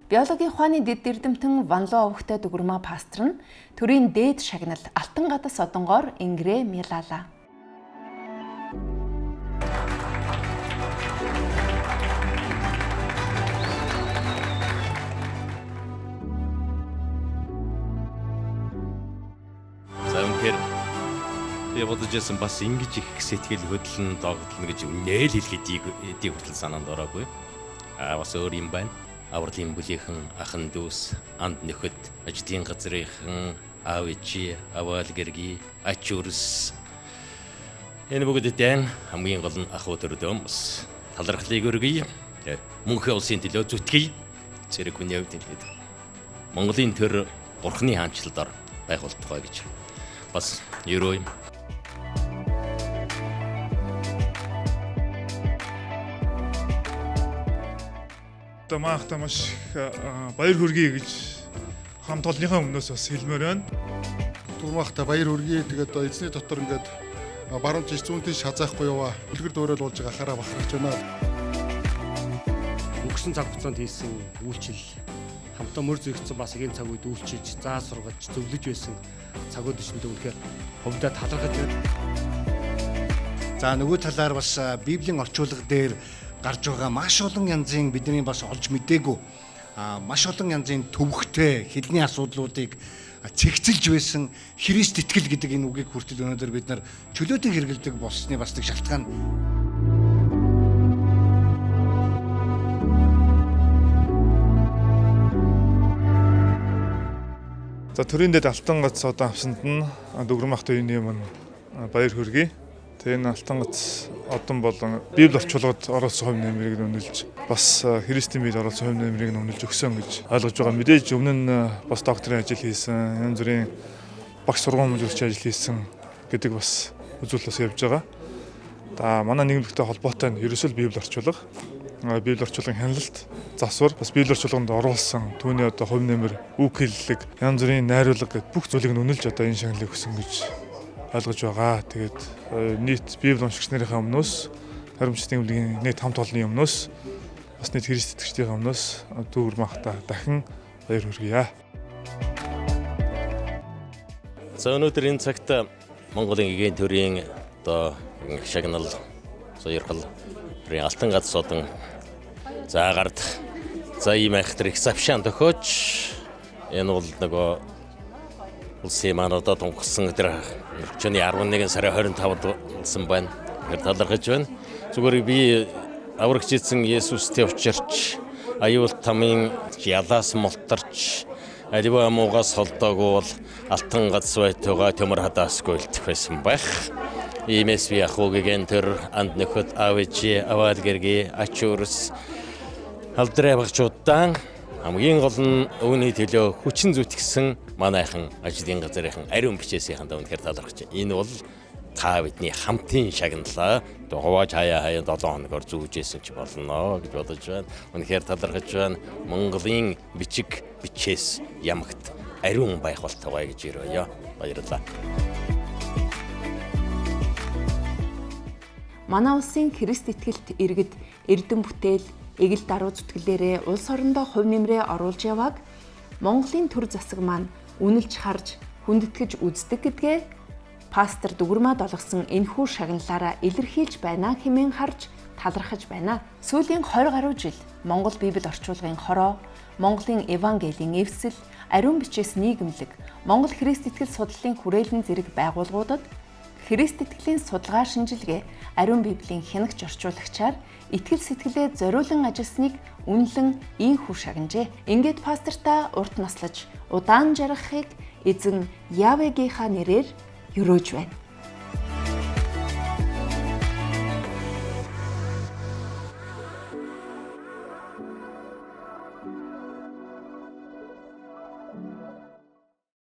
Биологийн ухааны дэд эрдэмтэн Ванло овогтой Дүгүрмаа пастор нь төрийн дээд шагнал Алтан гадас одонгоор ингэрээ мялаалаа. За үнэхээр би бодож байсан бас ингэж их сэтгэл хөдлөн догтлно гэж үнээл хэлэхэд эдийг хүртэл санаанд ороогүй. Аа бас өөр юм байна. Авралын бүлийнхэн ахан дүүс, анд нөхөд, ажлын газрынхан аав ээжи, аваал гэрги, ач өрс. Энэ бүгдэд хамгийн гол нь ах өдөрдөө бас талархлыг өргөе. Мөнхөн улсын төлөө зүтгэе. Зэрэг хүний хувьд хэлээд Монголын төр Бурхны хаанчлалд байх болтугай гэж бас ерөө юм. Одоо маахта маш их баяр хүргэе гэж хамт олонныхаа өмнөөс бас хэлмээр байна. Дүрмахта баяр хүргэе. Тэгээд эзний дотор ингээд баруун тийш зүүн тийш хазаахгүй яваа. Үлгэр дуурайл болж байгаа ахаараа бахархаж байна. Өнгөрсөн цаг хугацаанд хийсэн үйлчлэл хамтаа мөр зүйгдсэн бас ийм цаг үед үйлчилж, заа сургаж, зөвлөж байсан цагууд өчнөдөө үнэхээр хувьдаа талархаж байна. За нөгөө талаар бас Библийн орчуулга дээр гарч байгаа маш олон янзын бидний бас олж мдээгүй маш олон янзын төвхтэй хэлний асуудлуудыг цэгцэлж байсан Христ итгэл гэдэг энэ үгийг хүртэл өнөөдөр бид нар чөлөөтэй хэрэглэдэг болсны бас нэг шалтгаан. За төрийн дэд алтан гац одоо авсанд нь Дүгүрмах төвний өмнө баяр хүргэе. Тэгээ энэ алтан гац одон болон Библи орчуулгад оруулсан хувь нэмрийг үнэлж бас Христийн биед оруулсан хувь нэмрийг үнэлж өгсөн гэж ойлгож байгаа. Мэдээж өмнө нь бас докторийн ажил хийсэн, янз бүрийн багш сургамж өгч ажил хийсэн гэдэг бас үзүүлэлт бас явж байгаа. За манай нийгэмлэгтэй холбоотой нь ерөөсөө л Библи орчуулга. Библи орчуулгын хяналт, засвар, бас Библи орчуулганд оруулсан түүний одоо хувь нэмэр, үг хэллэг, янз бүрийн найруулга гэд бүх зүйлийг нь үнэлж одоо энэ шагналыг өгсөн гэж ойлгож байгаа. Тэгээд нийт Библи уншигч нарынхаа өмнөөс, харимчдын нийгэмлэгийн нийт хамт олонны өмнөөс, бас нийт Христ итгэгчдийн өмнөөс Дүгүрмахта дахин баяр хүргье. За өнөөдөр энэ цагт Монголын эгийн төрийн одоо шагнал соёрхол төрийн алтан гац содон за гард за ийм айхтар их завшаан тохиож энэ бол нөгөө улсын маань одоо тунхсан өдөр өргөчний 11 сарын 25-нд болсон байна. Тэгэхээр талархаж байна. Зүгээр би аврагч эзэн Есүстэй учирч аюул тамын ялаас мултарч аливаа муугаас холдоогүй бол алтан гац байтугай төмөр хадаасгүй үлдэх байсан байх. Иймээс би ах уугийн төр анд нөхөд аав ээжи аваал гэрги ач өрс алдраа багчуудаа хамгийн гол нь өвний төлөө хүчин зүтгэсэн манайхан ажлын газрынхан ариун бичээсийнхэн үнэхээр талархаж байна. Энэ бол та бидний хамтын шагналаа. Хувааж хаяа хаяа 7 хоногор зүүжсэн ч болно гэж бодож байна. Үнэхээр талархаж байна. Монголын бичиг бичээс ямагт ариун байх болтугай гэж өрөөё. Баярлалаа. Манай улсын Христ итгэлт иргэд эрдэм бүтээл, эгэл даруй зүтгэлээрээ улс орондоо хувь нэмрээ оруулж явааг Монголын төр засаг маань үнэлж харж хүндэтгэж үздэг гэдгээ пастор Дүгүрмаад олгосон энэхүү шагналаараа илэрхийлж байна хэмээн харж талархаж байна. Сүүлийн 20 гаруй жил Монгол Библи орчуулгын хороо, Монголын Евангелийн эвсэл, ариун бичээс нийгэмлэг, Монгол Христ итгэл судлалын хүрээлэн зэрэг байгууллагуудад Христ итгэлийн судалгаа шинжилгээ, ариун Библийн хянагч орчуулагчаар итгэл сэтгэлээ зориулан ажилласныг үнэлэн ийхүү шагнажээ. Ингээд пастортаа урт наслаж удаан жаргахыг эзэн Явегийнхаа нэрээр өрөөж байна.